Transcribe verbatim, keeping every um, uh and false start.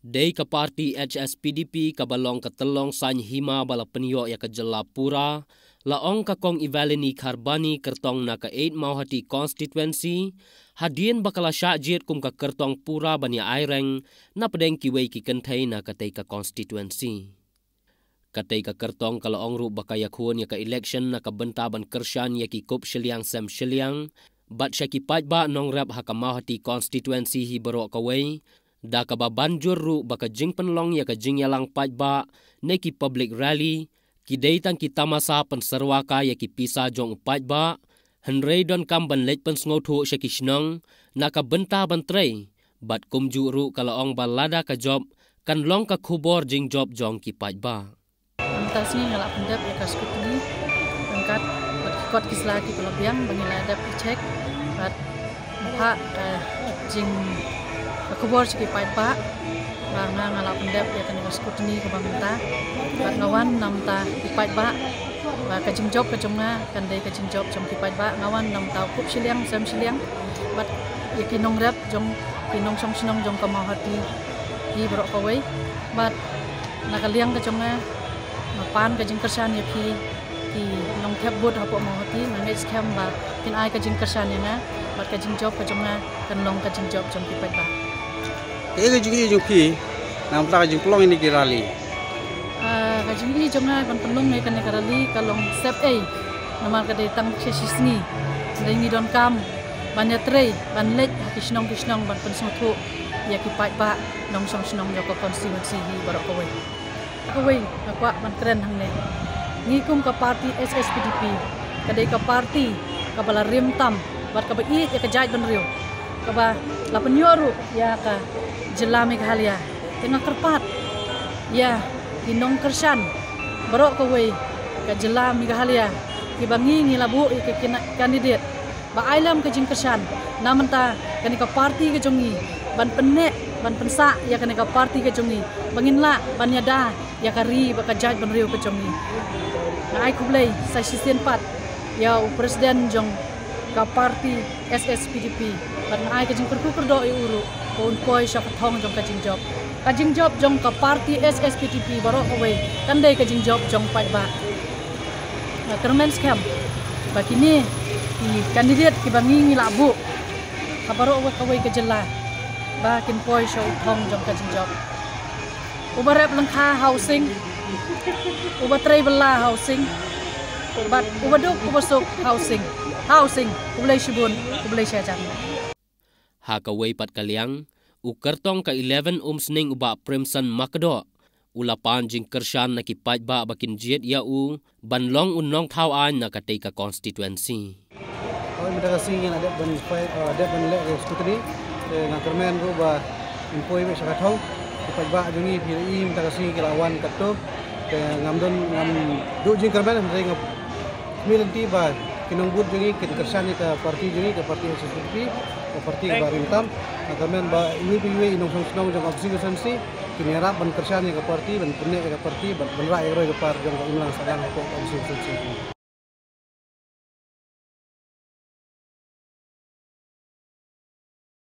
Dei ka parti H S P D P kaba long ka tyllong saiñ hima ba la pynïoh ïa ka jylla pura, la ong ka Kong Evalenie Kharbani, kyrtong na ka eight Mawhati constituency, hadien ba ka la shah jied kum ka kyrtong pura ban ïa aireng napdeng kiwei ki kynthei na katei ka constituency. Katei ka kyrtong ka la ong ruh ba ka ïakhun ïa ka election na ka bynta ban kyrshan ïa ki kup shiliang sem shiliang bad sha ki paidbah nongrep ha ka Mawhati constituency hi baroh kawei, da kaba ban jur ruh ba ka jingpynlong ïa ka jingïalang paidbah ne ki public rally ki dei tang ki tamasa pynsyrwa ka ïa ki pisa jong u paidbah, hynrei donkam ban leit pynsngewthuh sha ki shnong na ka bynta ban trei, bad kumjuh ruh ka la ong ba lada ka jop kan long ka khubor jingjop jong ki paidbah. Mynta sngi nga la pyndep ïa ka scrutiny ryngkat bad ki kot ki sla kiba la biang ba ngi la dep i check bad ha ka jing ka khubor sha ki paidbah ba nga nga la pyndep ïa kane ka scrutiny kaba mynta bad nga wan namta ki paidbah ba ka jingjop ka jong nga kan dei ka jingjop jong ki paidbah, nga wan namta u kup shiliang sem shiliang bad ïa ki nongrep jong ki nongshong shnong jong ka Mawhati hi baroh kawei. Bad na ka liang ka jong nga, nga pan ka jingkyrshan ïa phi ki nongthep vote hapoh Mawhati, nga ngeit skhem ba phin ai ka jingkyrshan ïa nga bad ka jingjop ka jong nga kan long ka jingjop jong ki paidbah. Kaei ka jingïohi jong phi namar ka jingpynlong ïa kane ka rally? Ah, ka jingïohi jong nga ban pynlong ïa kane ka rally ka long sep ei, namar ka dei tang shi shi sngi. Dei ngi donkam ban ïatrei, ban leit ha ki shnong ki shnong ban pynsngewthuh ïa ki paidbah nongshong shnong jong ka constituency hi baroh kawei. Kawei nga kwah ban kren hangne, ngi kum ka parti H S P D P ka dei ka parti kaba la rim tam bad kaba ïeit ïa ka jaitbynriew, kaba la pynïoh ruh ïa ka jylla Meghalaya. Te nga kyrpad ïa ki nongkyrshan baroh kawei ka jylla Meghalaya kiba ngi ngi la buh ïa ki kina-, kandidet ba ai lem ka jingkyrshan na mynta kane ka parti ka jong ngi, ban pynneh ban pynsah ïa kane ka parti ka jong ngi ba ngin lah ban ïada ïa ka ri bad ka jaitbynriew ka jong ngi. Nga ai khublei sa shisien pat ïa u president jong ka parti H S P D P bad nga ai ka jingkyrkhu kyrdoh ïa u ruh ba un poi sha ka thong jong ka jingjop. Ka jingjop jong ka parti H S P D P baroh kawei kan dei ka jingjop jong paidbah. Nga kyrmen skhem ba kine ki kandidet kiba ngi ngi la buh ha baroh kawei ka jylla ba kin poi sha u thong jong ka jingjop. Uba rep lyngkha ha u sing, uba trei bylla ha u sing bad uba duk uba suk ha u sing. Ha u sing, khublei shibun, khublei shihajar. Ha kawei pat ka liang, u kyrtong ka eleven Umsning u Bah Premson Makdoh u la pan jingkyrshan na ki paidbah ba kin jied ïa u ban long u nongthaw aiñ na katei ka constituency. Hooid, mynta ka sngi ngi la dep ban file, eh, dep ban leh ka scrutiny. Te nga kyrmen ruh ba ngin poi beit sha ka thong. Ki paidbah jong ngi phi ïohi mynta ka sngi ki la wan katto. Te ngam don, ngam duh jingkyrmen, hynrei nga khmih lynti ba ki nongbud jong ngi kin kyrshan ïa ka parti jong ngi, ka parti H S P D P, ka parti kaba rim tam. Nga kyrmen ba iwei pa iwei i nongshong shnong jong ka constituency kin ïarap ban kyrshan ïa ka parti, ban pynneh ïa ka parti, ban, ban rah ïa ka roi ka par jong ka imlang sahlang hapoh ka constituency.